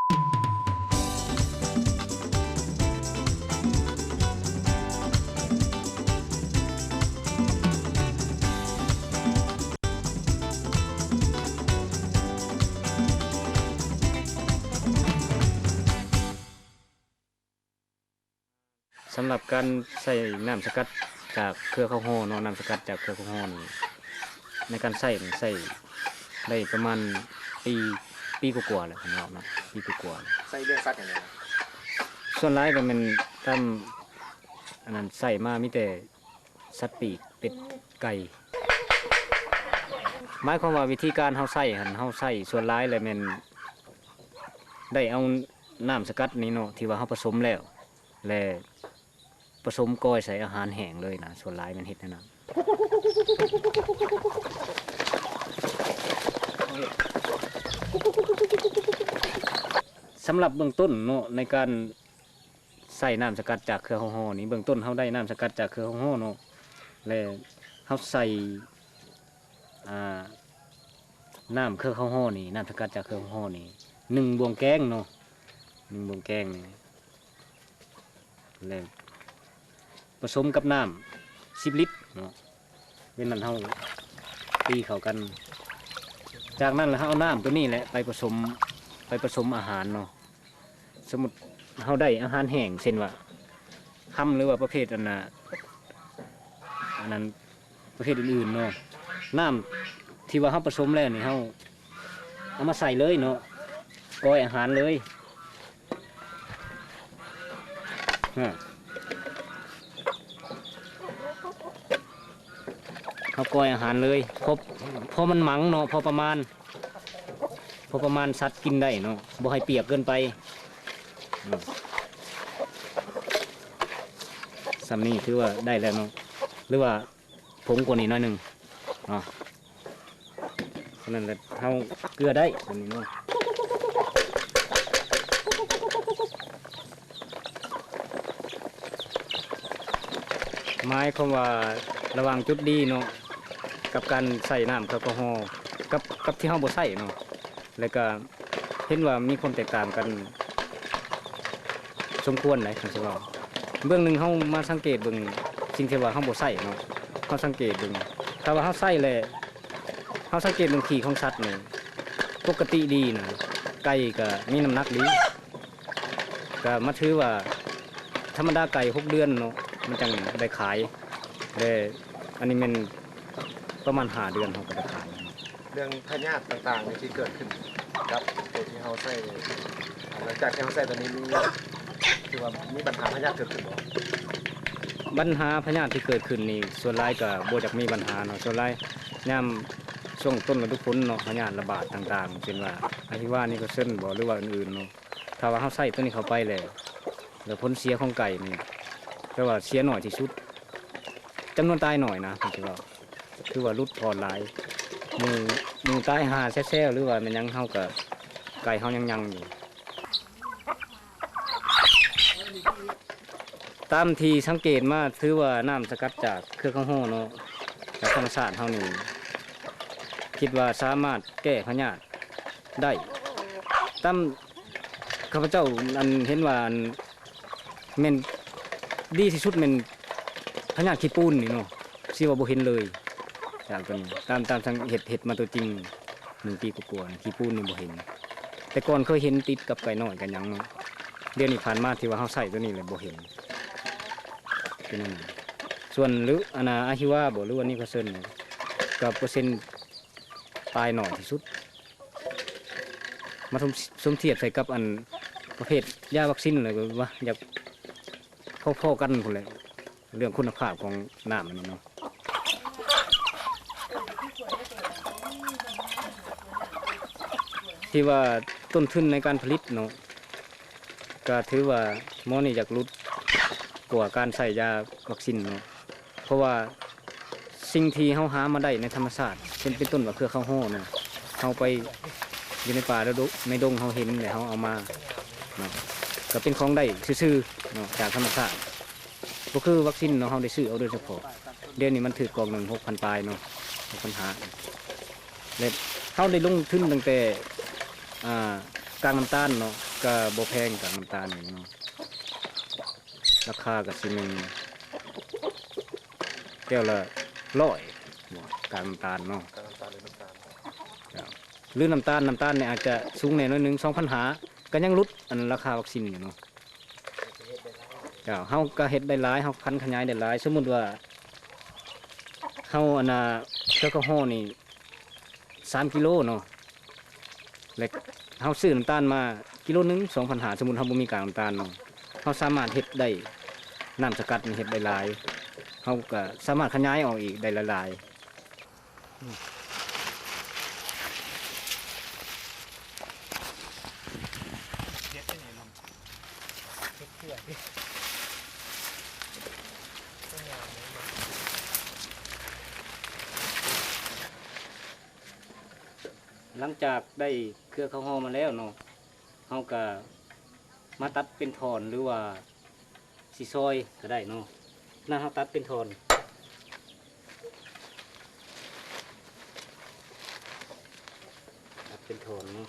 ສຳລັບການໃຊ້ນ້ຳສະກັດຈາກເຄືອເຂົ້າຫໍ່ເນາະ, ນ້ຳສະກັດຈາກເຄືອເຂົ້າຫໍ່ນີ້ ໃນການໃຊ້ນີ້ໃຊ້ໄດ້ປະມານປີ ປີກວ່າໆແລ້ວເນາະ, ປີກວ່າໆ. ໃຊ້ລ້ຽງສັດຫຍັງແດ່? ສ່ວນຫຼາຍກໍແມ່ນຕາມ ອັນນັ້ນ ໃຊ້ມາມີແຕ່ສັດປີກ ເປັດ ໄກ່. ໝາຍຄວາມວ່າວິທີການເຮົາໃຊ້ຫັ້ນ ເຮົາໃຊ້ສ່ວນຫຼາຍແລ້ວແມ່ນໄດ້ເອົານ້ຳສະກັດນີ້ເນາະ ທີ່ວ່າເຮົາປະສົມແລ້ວ ແລະ ປະສົມກ້ອຍໃສ່ອາຫານແຫ້ງເລີຍນະ, ສ່ວນຫຼາຍແມ່ນເຮັດແນວນັ້ນ. ສຳລັບເບື້ອງຕົ້ນເນາະ ໃນການ ໃສ່ນ້ຳສະກັດຈາກເຄືອເຂົ້າຫໍ່ນີ້ ເບື້ອງຕົ້ນເຮົາໄດ້ນ້ຳສະກັດຈາກເຄືອເຂົ້າຫໍ່ເນາະ ແລະ ເຮົາໃສ່ ອ່າ ນ້ຳເຄືອເຂົ້າຫໍ່ນີ້ ນ້ຳສະກັດຈາກເຄືອເຂົ້າຫໍ່ນີ້ ໜຶ່ງບ່ວງແກງເນາະ, ໜຶ່ງບ່ວງແກງນີ້ ແລະ ປະສົມກັບນ້ຳສິບລິດເນາະ. ເວລານັ້ນເຮົາຕີເຂົ້າກັນ, ຈາກນັ້ນລະເຮົາເອົານ້ຳໂຕນີ້ແຫຼະໄປປະສົມ ໄປປະສົມອາຫານເນາະ. ສົມມຸດເຮົາໄດ້ອາຫານແຫ້ງ ເຊັ່ນວ່າຮຳ ຫຼືວ່າປະເພດອັນນ່າ ອັນນັ້ນ ປະເພດອື່ນໆເນາະ, ນ້ຳທີ່ວ່າເຮົາປະສົມແລ້ວນີ້ ເຮົາເອົາມາໃສ່ເລີຍເນາະ, ກ້ອຍອາຫານເລີຍ. ເຮົາກ້ອຍອາຫານເລີຍ ພໍ ພໍມັນໝັງເນາະ, ພໍປະມານ ພໍປະມານສັດກິນໄດ້ເນາະ, ບໍ່ໃຫ້ປຽກເກີນໄປ. ສ່ຳນີ້ຖືວ່າໄດ້ແລ້ວເນາະ ຫຼືວ່າ ຜົງກວ່ານີ້ໜ້ອຍໜຶ່ງເນາະ. ສະນັ້ນແຫຼະ ເຮົາເກືອໄດ້ ອັນນີ້ເນາະ. ໝາຍຄວາມວ່າລະຫວ່າງຈຸດດີເນາະ ກັບການໃຊ້ນ້ຳແອລກໍຮໍ ກັບ ກັບທີ່ເຮົາບໍ່ໃຊ້ເນາະ ແລ້ວກະ ເຫັນວ່າມີຄວາມແຕກຕ່າງກັນສົມຄວນໃດ໋ ຄັນຊິເວົ້າ. ເບື້ອງໜຶ່ງເຮົາມາສັງເກດເບິ່ງສິ່ງທີ່ວ່າເຮົາບໍ່ໃຊ້ເນາະ, ເຮົາສັງເກດເບິ່ງ ຖ້າວ່າເຮົາໃຊ້ແລ້ວ ເຮົາສັງເກດເບິ່ງຂີ້ຂອງສັດນີ້ປົກກະຕິດີນະ, ໄກ່ກະມີນ້ຳໜັກດີ, ກະມາຖືວ່າທຳມະດາໄກ່ຫົກເດືອນເນາະ ມັນຈັ່ງໄດ້ຂາຍ, ແລະ ອັນນີ້ແມ່ນປະມານຫ້າເດືອນເຮົາກະໄດ້ຂາຍ. ເລື່ອງພະຍາດຕ່າງໆນີ້ທີ່ເກີດຂຶ້ນກັບໂຕທີ່ເຮົາໃຊ້ ຫຼັງຈາກທີ່ເຮົາໃຊ້ໂຕນີ້ ມີ ຖືວ່າມີບັນຫາພະຍາດເກີດຂຶ້ນບໍ່? ບັນຫາພະຍາດທີ່ເກີດຂຶ້ນນີ້ ສ່ວນຫຼາຍກະບໍ່ຢາກມີບັນຫາເນາະ, ສ່ວນຫຼາຍຍາມຊ່ວງຕົ້ນລະດູຝົນເນາະ ພະຍາດລະບາດຕ່າງໆ ເຊັ່ນວ່າອະຫິວານິໂຄເຊິນບໍ ຫຼືວ່າອື່ນໆເນາະ, ຖ້າວ່າເຮົາໃຊ້ໂຕນີ້ເຂົ້າໄປແລ້ວ ແລ້ວຜົນເສຍຂອງໄກ່ນີ້ ແຕ່ວ່າເສຍໜ້ອຍທີ່ສຸດ ຈຳນວນຕາຍໜ້ອຍນະ ເພິ່ນຊິເວົ້າ ຖືວ່າຫຼຸດຜ່ອນຫຼາຍ, ໝູ ໝູຕາຍຫ່າແຊວໆ ຫຼືວ່າແມ່ນຫຍັງ ເຮົາກະ ໄກ່ເຮົາຍັງຍັງຢູ່. ຕາມທີ່ສັງເກດມາ ຖືວ່ານ້ຳສະກັດຈາກເຄືອເຂົ້າຫໍ່ເນາະ ຈາກທຳມະຊາດເຮົານີ້ ຄິດວ່າສາມາດແກ້ພະຍາດ ໄດ້ ຕາມຂ້າພະເຈົ້າ ອັນ ເຫັນວ່າ ອັນ ແມ່ນດີທີ່ສຸດແມ່ນພະຍາດຂີ້ປູນນີ້ເນາະ, ຊິວ່າບໍ່ເຫັນເລີຍ ຈາກໂຕນີ້ ຕາມ ຕາມສັງ ເຮັດ ເຮັດມາໂຕຈິງ ໜຶ່ງປີກວ່າໆ ຂີ້ປູນນີ້ບໍ່ເຫັນ, ແຕ່ກ່ອນເຄີຍເຫັນຕິດກັບໄກ່ນ້ອຍກັບຫຍັງເນາະ, ດຽວນີ້ຜ່ານມາທີ່ວ່າເຮົາໃຊ້ໂຕນີ້ແລ້ວບໍ່ເຫັນ ເປັນແນວນັ້ນ. ສ່ວນ ຫຼື ອັນນ່າ ອະຫິວາບໍ ຫຼືວ່ານິໂຄເຊິນນີ້ ກະເປີເຊັນຕາຍໜ້ອຍທີ່ສຸດ. ມາສົມ ສົມທຽບໃສ່ກັບອັນປະເພດຢາວັກຊິນແລ້ວກະວ່າຢາກພໍໆກັນພຸ້ນແຫຼະ ເລື່ອງຄຸນນະພາບຂອງນ້ຳອັນນີ້ເນາະ ທີ່ວ່າຕົ້ນທຶນໃນການຜະລິດເນາະ ກະຖືວ່າໝໍນີ້ຢາກຫຼຸດກວ່າການໃຊ້ຢາວັກຊິນເນາະ. ເພາະວ່າສິ່ງທີ່ເຮົາຫາມາໄດ້ໃນທຳມະຊາດ ເປັນ ເປັນຕົ້ນວ່າເຄືອເຂົ້າຫໍ່ເນາະ, ເຮົາໄປຢູ່ໃນປ່າ ໃນດົງ ໃນດົງເຮົາເຫັນແລ້ວເຮົາເອົາມາເນາະ ກະເປັນຂອງໄດ້ຊື່ໆເນາະ ຈາກທຳມະຊາດ ບໍ່ຄືວັກຊິນເນາະ ເຮົາໄດ້ຊື້ເອົາໂດຍສະເພາະ. ດຽວນີ້ມັນຖືກກ່ອງໜຶ່ງຫົກພັນປາຍເນາະ ຫົກພັນຫ້າ ແລະ ເຮົາໄດ້ລົງທຶນຕັ້ງແຕ່ ອ່າ ກາງນ້ຳຕານເນາະ ກະບໍ່ແພງ ກາກນ້ຳຕານນີ້ເນາະ, ລາຄາກະຊິແມ່ນແກ້ວລະຮ້ອຍ ກາກນ້ຳຕານເນາະ. ກາກນ້ຳຕານ ຫຼືນ້ຳຕານ? ເຈົ້າ ຫຼືນ້ຳຕານ, ນ້ຳຕານນີ້ອາດຈະສູງແດ່ໜ້ອຍໜຶ່ງ ສອງພັນຫ້າ ກະຍັງຫຼຸດອັນລາຄາວັກຊິນຢູ່ເນາະ. ເຈົ້າ ເຮົາກະເຮັດໄດ້ຫຼາຍ, ເຮົາຜັນຂະຫຍາຍໄດ້ຫຼາຍ. ສົມມຸດວ່າເຮົາ ອັນນ່າ ເຄືອເຂົ້າຫໍ່ນີ້ ສາມກິໂລເນາະ ແລະ ເຮົາຊື້ນ້ຳຕານມາກິໂລໜຶ່ງ ສອງພັນຫ້າ ສົມມຸດເຮົາບໍ່ມີກາກນ້ຳຕານເນາະ, ເຮົາສາມາດເຮັດໄດ້ ນ້ຳສະກັດນີ້ເຮັດໄດ້ຫຼາຍ, ເຮົາກະສາມາດຂະຫຍາຍອອກອີກໄດ້ຫຼາຍໆ. ຫຼັງຈາກໄດ້ເຄືອເຂົ້າຫໍ່ມາແລ້ວເນາະ, ເຮົາກະມາຕັດເປັນທ່ອນ ຫຼືວ່າຊິຊອຍກະໄດ້ເນາະ. ນັ້ນເຮົາຕັດເປັນທ່ອນ, ຕັດເປັນທ່ອນເນາະ.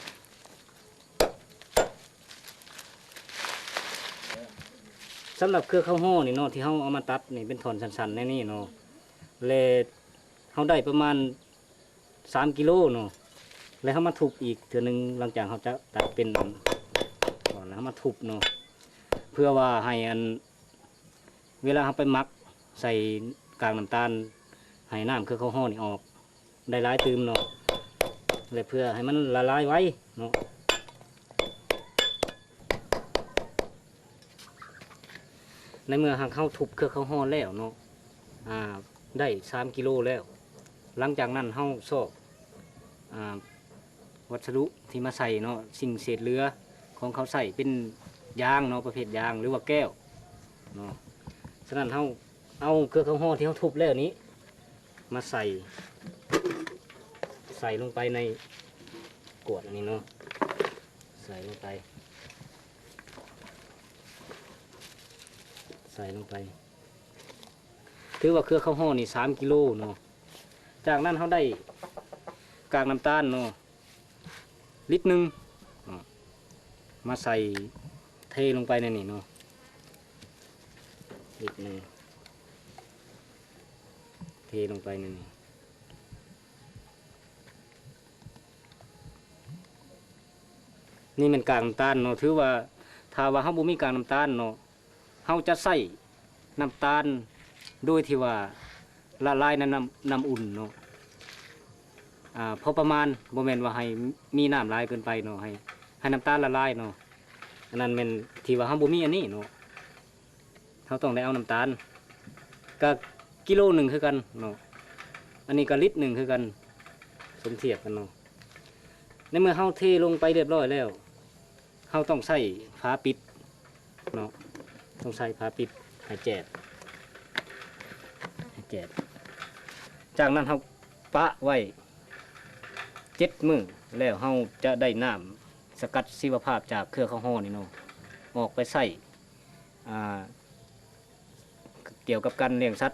ສຳລັບເຄືອເຂົ້າຫໍ່ນີ້ເນາະ ທີ່ເຮົາເອົາມາຕັດນີ້ເປັນທ່ອນສັ້ນໆແນວນີ້ເນາະ ແລະ ເຮົາໄດ້ປະມານສາມກິໂລເນາະ ແລະ ເຮົາມາທຸບອີກເທື່ອໜຶ່ງ ຫຼັງຈາກເຮົາຈະຕັດເປັນອັນທ່ອນ ແລ້ວເຮົາມາທຸບເນາະ ເພື່ອວ່າໃຫ້ອັນ ເວລາເຮົາໄປໝັກໃສ່ກາກນ້ຳຕານ ໃຫ້ນ້ຳເຄືອເຂົ້າຫໍ່ນີ້ອອກໄດ້ຫຼາຍຕື່ມເນາະ ແລະ ເພື່ອໃຫ້ມັນລະລາຍໄວເນາະ. ໃນເມື່ອຫາກເຮົາທຸບເຄືອເຂົ້າຫໍ່ແລ້ວເນາະ ອາ ໄດ້ສາມກິໂລແລ້ວ, ຫຼັງຈາກນັ້ນເຮົາຊອກ ອາ ວັດສະດຸທີ່ມາໃສ່ເນາະ, ສິ່ງເສດເຫຼືອຂອງເຂົາໃຊ້ເປັນຢາງເນາະ, ປະເພດຢາງ ຫຼືວ່າແກ້ວເນາະ. ສະນັ້ນເຮົາເອົາເຄືອເຂົ້າຫໍ່ທີ່ເຮົາທຸບແລ້ວນີ້ມາໃສ່ ໃສ່ລົງໄປໃນກວດອັນນີ້ເນາະ, ໃສ່ລົງໄປ ໃສ່ລົງໄປ. ຖືວ່າເຄືອເຂົ້າຫໍ່ນີ້ສາມກິໂລເນາະ. ຈາກນັ້ນເຮົາໄດ້ກາກນ້ຳຕານເນາະ ລິດໜຶ່ງເນາະ ມາໃສ່ ເທລົງໄປໃນນີ້ເນາະ ລິດໜຶ່ງ ເທລົງໄປໃນນີ້. ນີ້ແມ່ນກາກນ້ຳຕານເນາະ, ຖືວ່າຖ້າວ່າເຮົາບໍ່ມີກາກນ້ຳຕານເນາະ ເຮົາຈະໃຊ້ນ້ຳຕານໂດຍທີ່ວ່າລະລາຍໃນນ້ຳ ນ້ຳອຸ່ນເນາະ ອາ ພໍປະມານ, ບໍ່ແມ່ນວ່າໃຫ້ມີນ້ຳຫຼາຍເກີນໄປເນາະ, ໃຫ້ ໃຫ້ນ້ຳຕານລະລາຍເນາະ. ອັນນັ້ນແມ່ນທີ່ວ່າເຮົາບໍ່ມີອັນນີ້ເນາະ, ເຮົາຕ້ອງໄດ້ເອົານ້ຳຕານ ກະກິໂລໜຶ່ງຄືກັນເນາະ, ອັນນີ້ກະລິດໜຶ່ງຄືກັນ, ສົມທຽບກັນເນາະ. ໃນເມື່ອເຮົາເທລົງໄປຮຽບຮ້ອຍແລ້ວ ເຮົາຕ້ອງໃຊ້ຝາປິດເນາະ, ຕ້ອງໃຊ້ຝາປິດໃຫ້ແຈບ ໃຫ້ແຈບ. ຈາກນັ້ນເຮົາປະໄວ້ເຈັດມື້ ແລ້ວເຮົາຈະໄດ້ນ້ຳສະກັດຊີວະພາບຈາກເຄືອເຂົ້າຫໍ່ນີ້ເນາະ ອອກໄປໃຊ້ ອາ ກ່ຽວກັບການລ້ຽງສັດ.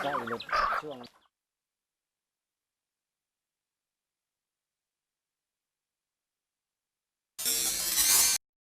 ໃຊ້ລົດຊ່ວງ